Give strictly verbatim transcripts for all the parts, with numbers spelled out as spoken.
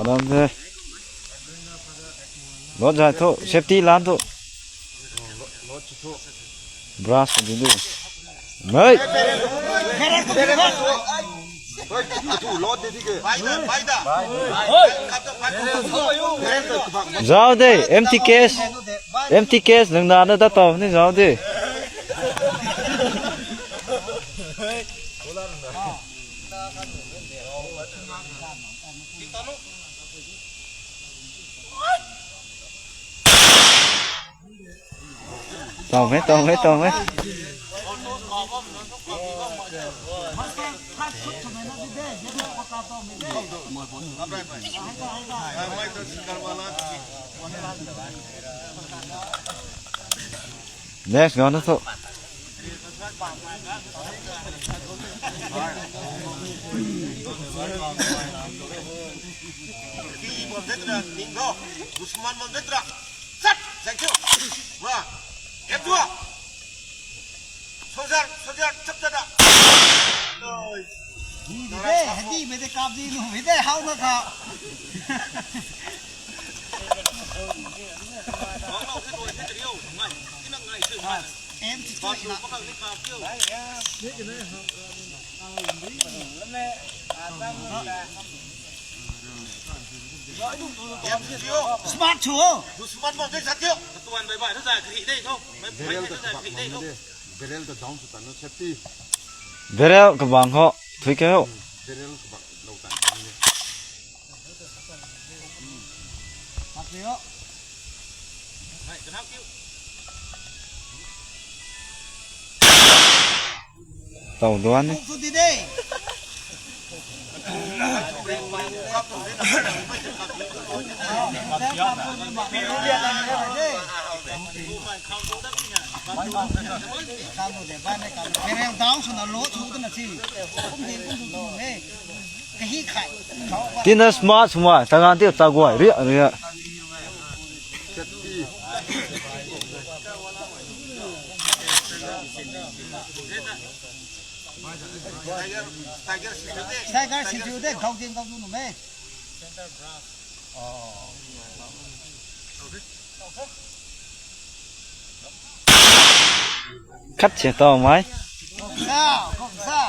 Adam de. Lot zai thu, safety lan thu. Brush di du. Mei. Zau de, empty case. Empty case, nang na na ta tau ni zau de. Tau mei, tau mei, tau mei. Next, gana thu. Dushman bam de tra. Sat, thank you. Ma, em tua. Soldier, soldier, chap chap da. Oi. Di de, hadi mei de kap di nu, mei de hau na kha. Em ti tu na. Smart chu. Dushman bam de sat yo. Tuan bai bai na zai kri de tho. Bai bai na zai kri de tho. Barrel ta down sw tan na safety. Barrel kabang ho, thui ke ho. Barrel kabang lou tan ni. Mak ri ho. Tau duan ni. Tuk sw di de. Barrel down swna load sw twna si. Kum din kum du tu e. Kahi khai. Tina smart swmei, tagan ti ta guay ria ria. Tiger, tiger si de, gau din gau du nu me. Khat se tau mai. Sa, kong sa.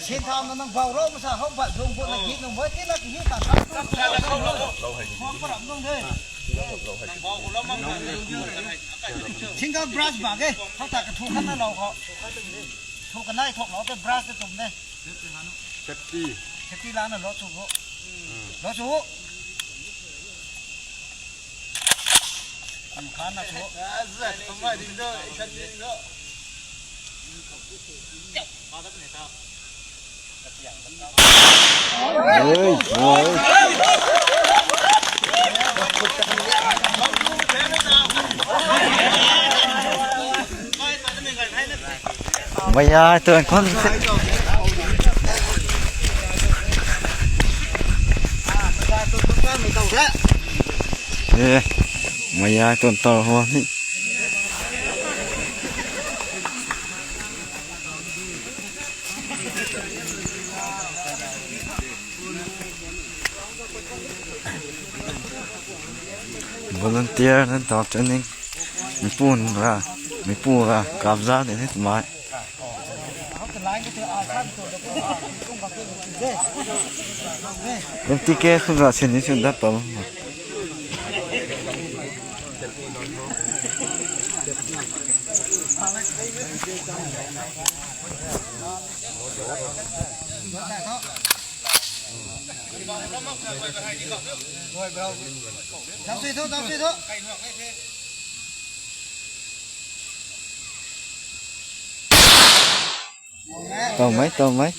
Sin tham na nang bau ro masa hou bat zung bu na git nung boi ti na ki hi ta sa. Khong param nung de. Single brush ba ge, thau ta kathu khan na lou kho. Thu kanai thok lou te brush te tum de. Safety. Safety lana lo chu bo. Lo chu. Kum khan na chu. Maya tuan khon se. Eh, maya tuan tar ho ni. Volunteer nan tau training. Mipun ra, mipu ra, kabza de ni tumai. Empty case khun ra sin ni sin dat pam. Tau mai, tau mai.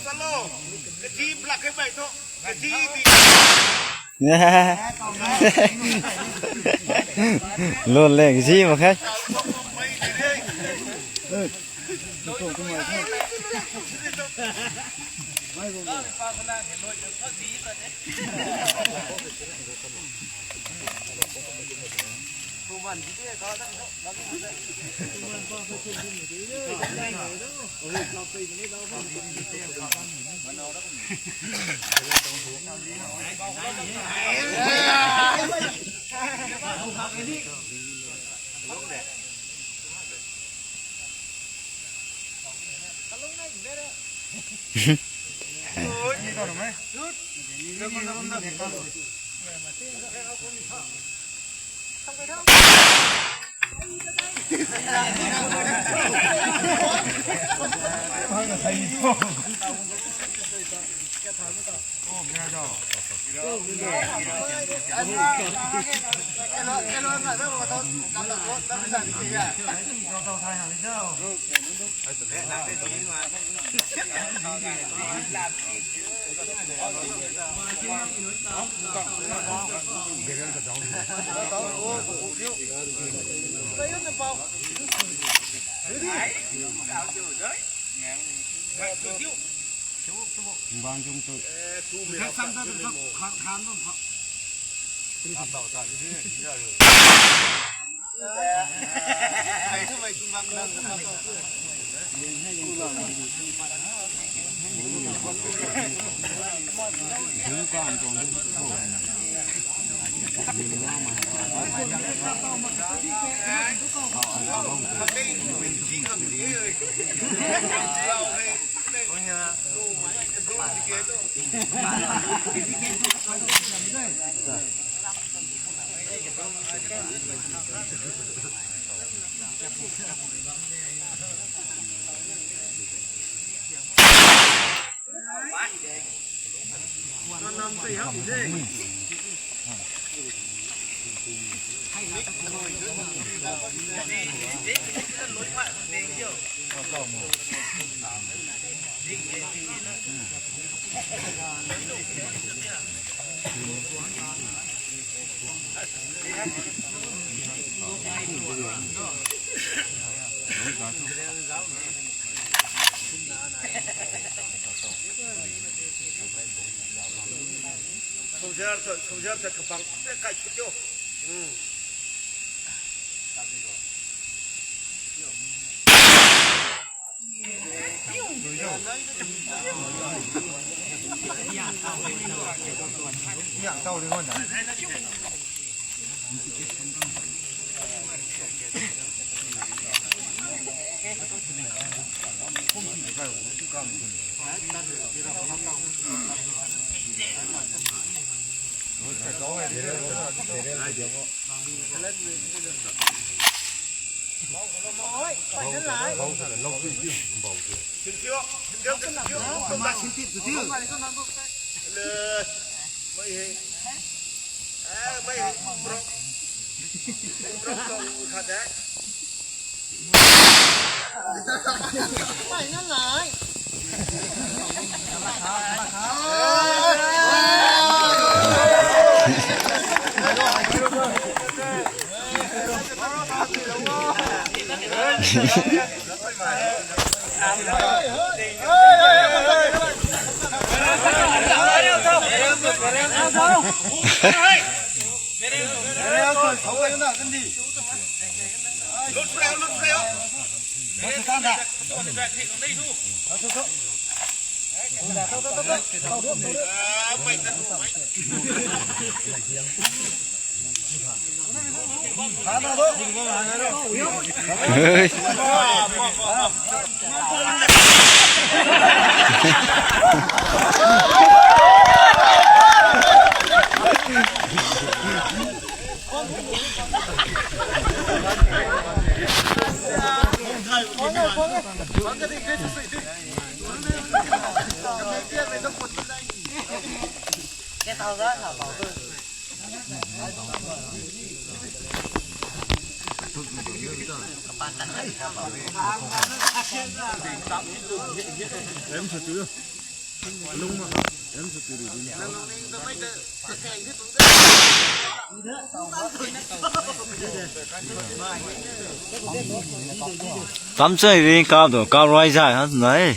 Chalo, kachi black hai bai tho, kachi di. Lun le, kachi mak khe. Soldier, soldier ta kapang kai chu tio. Tam chei ring kap do, kap rui zai ha nai.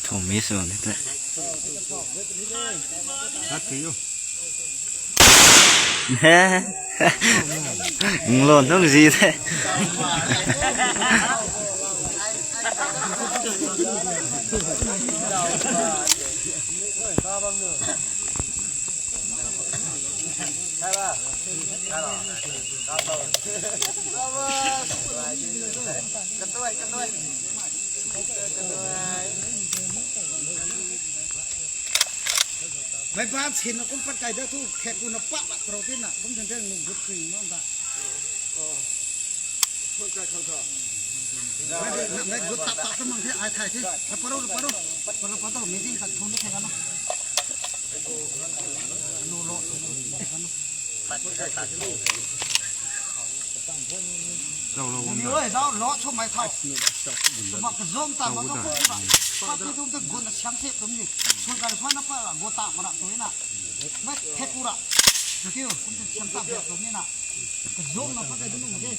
Thong mi sw ni te. He. Nglon nung zi te. Mei ban sin na kum pat kai da thu, khe ku na pat pat pro tin na, kum den den ngu gut kring mang da. Mei gut tap tap ta mang the, ai thai the. Paro, paro, paro, paro, mi ding tak thun the khe ka na. Zau lo wang da. Oi, zau lo, chumai thau. Chuma kazum ta ma ka kum ba. Pat ni tum ta gun na siam se tum ni. Sun ka fan na pa la go ta ma na tu na. Mei the ku ra. Thank you. Kum ta siam ta bia tum ni na. Kazum na pa ka dum ni de.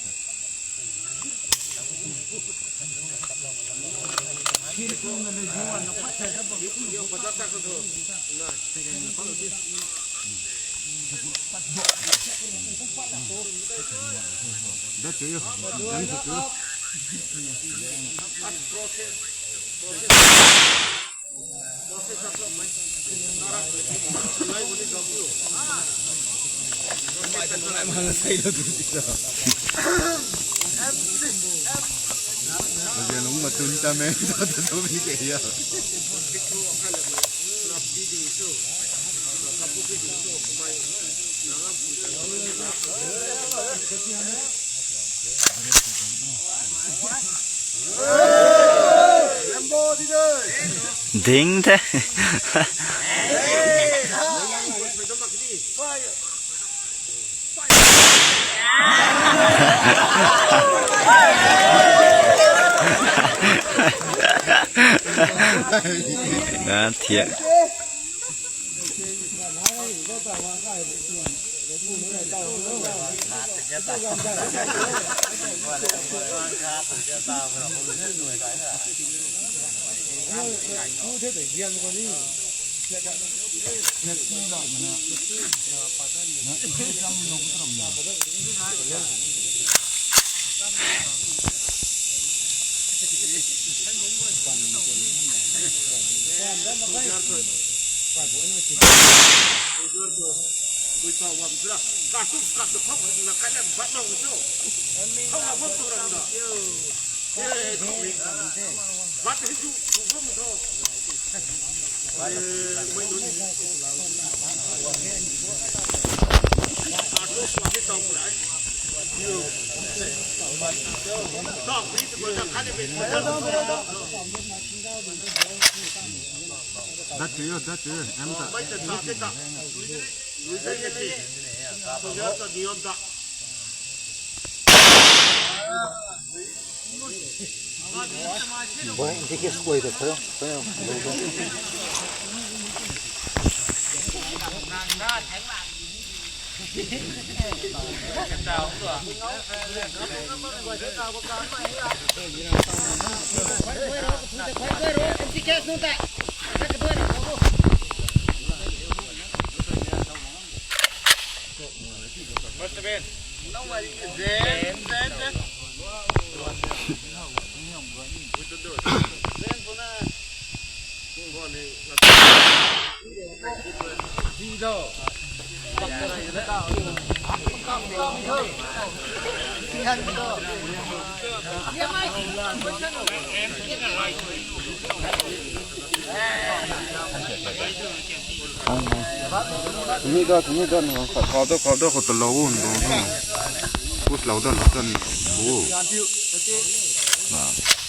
Ding the. Na thiak. That to you, that to you. Em ta. Mai ta ta ke ta. Lui ta ke ti. Ko ya ta niam ta. Boy, hindi ke square ta, karo, karo. Tini da, tini da, na, kha, kha da, kha da, kha ta lou, ndo, ndo. Push lou da, lou da, ndo. Na.